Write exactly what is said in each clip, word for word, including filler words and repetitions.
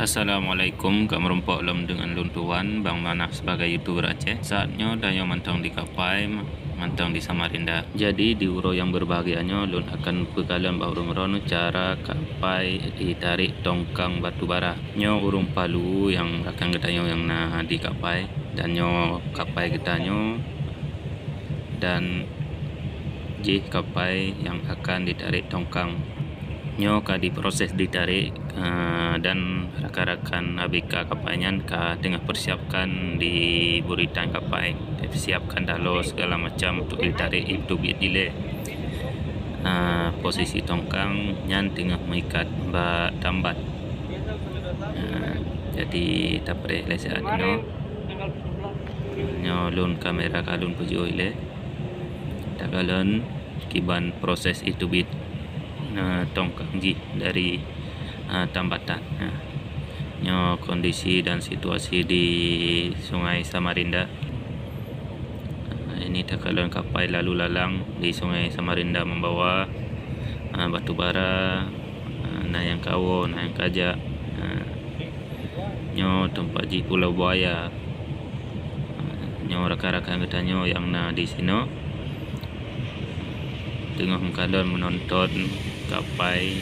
Assalamualaikum, ka meurumpok lom deungon lôn tuan Bang Manah sebagai YouTuber Aceh. Saat nyoe tanyoe mantong di Kapai, mantong di Samarinda. Jadi di uroe nyang berbahagia nyoe lôn akan peukalon bak ureuëng droeneuh cara Kapai jitarek tongkang batubara. Nyoe ureuëng Palu nyang rakan geutanyoe nyang na di Kapai, dan nyoe Kapai geutanyoe, dan jih Kapai nyang akan jitarek tongkang. Nyoe ka diproses jitarek, eh, dan rakan-rakan A B K Kapai nyan ka teungoh peusiapkan di buritan Kapai, siapkan taloe segala macam untuk jitarek teubiet ilée. Ah, posisi tongkang nyan teungoh meuikat bak tambat. Ah, jadi tapreh lé siat inoe. Nyoe lôn kamera ka lôn peujiôh ilée. Takalon kiban proses teubiet, ah, tongkang jih dari, ah, tambatan. Nah, nyoe kondisi dan situasi di Sungai Samarinda. Ini takalon Kapai lalu lalang di Sungai Samarinda membawa, ah, batubara, ah, na nyang kawoe, na nyang kajak. Ah, nyoe teumpat jih Pulau Buaya. Ah, nyoe rakan-rakan geutanyoe nyang na di sinoe teungoh meukalon meunonton Kapai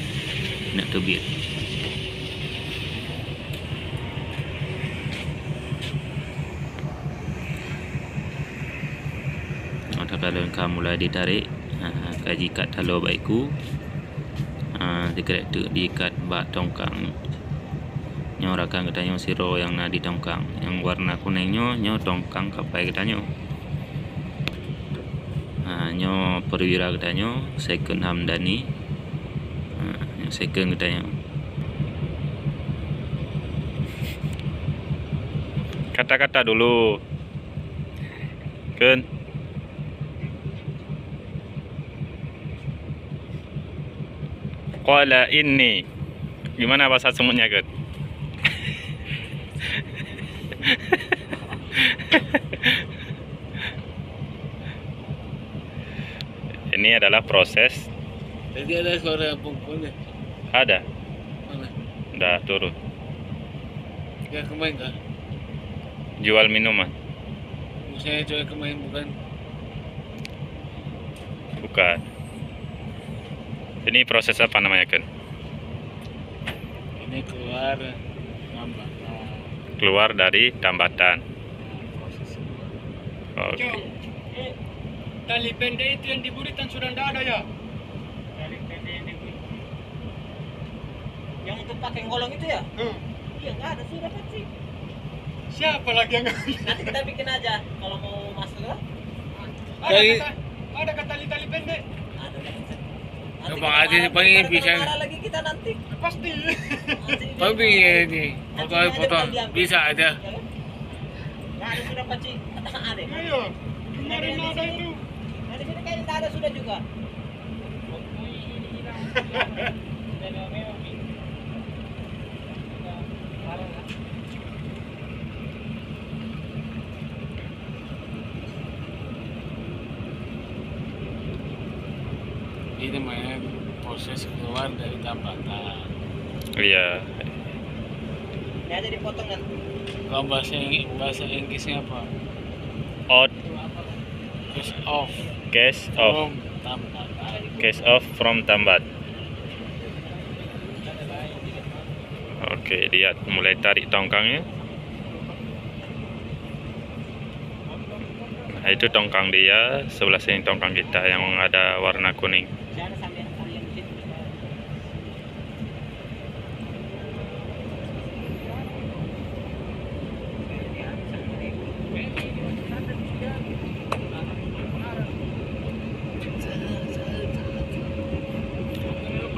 neuk teubiet. Mata kalon ka mulai jitarek, ha, ka jiikat taloe bak iku, ha, sikrek teuk jiikat bak tongkang. Nyoe rakan geutanyoe sidroe nyang na di tongkang. Nyang warna kunéng nyoe, nyoe tongkang Kapai geutanyoe. Ha, nyoe perwira geutanyoe, Second Hamdani. Ha, nyoe second geutanyoe. Kata-kata dulu. Kan? Qala inni. Gimana bahasa semutnya, Gun? Ini adalah proses. Tadi ada suara perempuan ni. Ada. Mana? Dah turun. Dia kemain kah? Jual minuman. Saya jual kemain bukan. Bukan. Ini proses apa namanya, Ken? Ini keluar tambatan. Keluar dari tambatan. Nah, proses keluar. Oke. Cok, eh, tali pendek itu yang di buritan sudah ndak ada, ya? Tali pendek yang di buritan. Yang untuk pakai golong itu, ya? Hmm. Iya, nggak ada, sudah pasti. Siapa lagi yang ngambil? Nanti kita bikin aja kalau mau masuk, ya. Ada kata, ada kata tali-tali pendek. Ada, ada. Nanti Bang Aziz panggil bisa. Marah lagi kita nanti. Pasti. Pasti ini. Potong, potong. Bisa aja. Ya, kan? Nggak ada sudah pasti. Ada. Iya. Kemarin ada itu. Nah, di sini kayaknya nggak ada sudah juga. Ini namanya proses keluar dari tambatan. Iya. Ini aja dipotong kan? Kalau bahasa Ing-, bahasa Inggrisnya apa? Out. Case off. Case off. From tambatan. Case off from tambat. Oke, lihat mulai tarik tongkangnya. Nah, itu tongkang dia, sebelah sini tongkang kita yang ada warna kuning.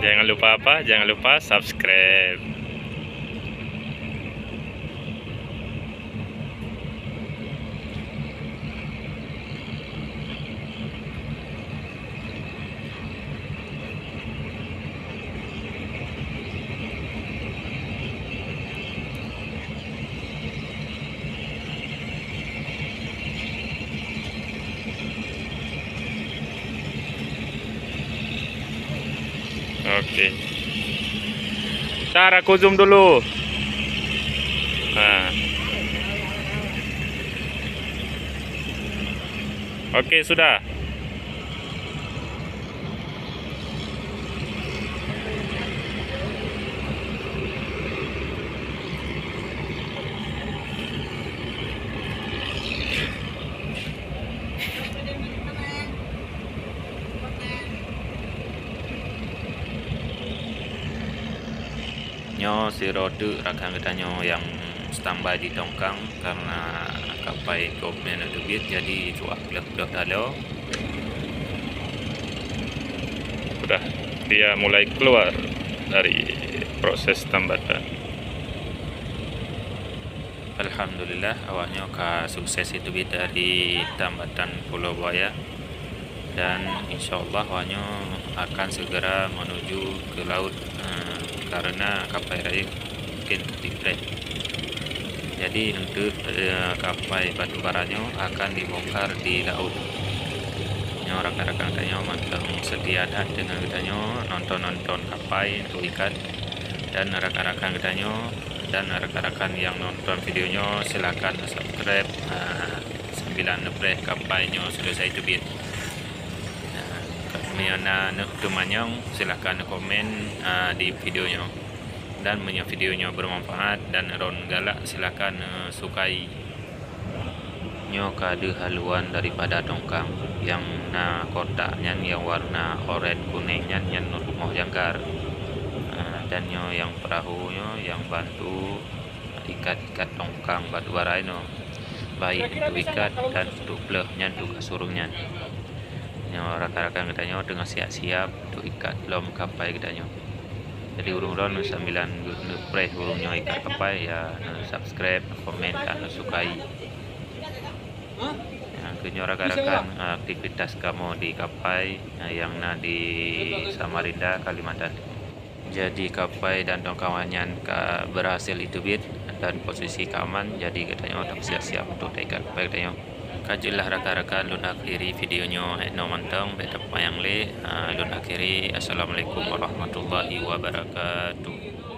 Jangan lupa apa? Jangan lupa subscribe. Oke. Ntar aku zoom dulu. Ha. Oke, sudah. Nyoe sidroe teuk rakan geutanyoe nyang standby di tongkang karena kapai gobnyan teubiet, jadi cuak gleh-gleh taloe. Sudah, dia mulai keluar dari proses tambatan. Alhamdulillah, awaknyoe ka sukses teubiet dari tambatan Pulau Buaya. Dan insya Allah awaknyoe akan segera menuju ke laut, eh, karena kapai rayeuk mungkin dipreh. Jadi untuk, eh, kapai batubara nyoe akan dibongkar di laut. Nyoe rakan-rakan geutanyoe mantong setia that dengan geutanyoe nonton-nonton kapai untuk ikat. Dan rakan-rakan geutanyoe dan rakan-rakan yang nonton video nyoe, silakan subscribe, ah, sambilan neupreh kapai nyoe sudah saya teubiet. Nah, meunyoe na neuk teumanyong, silakan komen, ah, di video nyoe. Dan meunyoe video nyoe bermanfaat dan ron galak, silakan, eh, sukai. Nyoe ka deuh haluan daripada tongkang nyang na kotak nyan, nyang warna oranye kunéng nyan, nyan rumoh janggar. Ah, dan nyoe nyang peurahô nyoe nyang bantu ikat-ikat tongkang batubara inoe, baik untuk ikat dan untuk pleuh nyan tugaih ureuëng nyan. Nyoe rakan-rakan geutanyoe teungoh siap-siap untuk ikat lom kapai geutanyoe. Jadi ureuëng droeneuh sambilan neupreh ureuëng nyoe ikat kapai, ya, neusubscribe, neukomen, dan neusukai. Ya, keu nyoe rakan-rakan, aktivitas kamoe di kapai, ya, nyang na di Samarinda, Kalimantan Timur. Jadi kapai dan tongkang awaknyan ka berhasil jiteubiet dan posisi ka aman, jadi geutanyoe siap-siap untuk taikat kapai geutanyoe. Ka jeuet lah rakan-rakan, lôn akhiri video nyoe henoe mantong, bèk tapanyang lé. Ah, lôn akhiri. Assalamualaikum warahmatullahi wabarakatuh.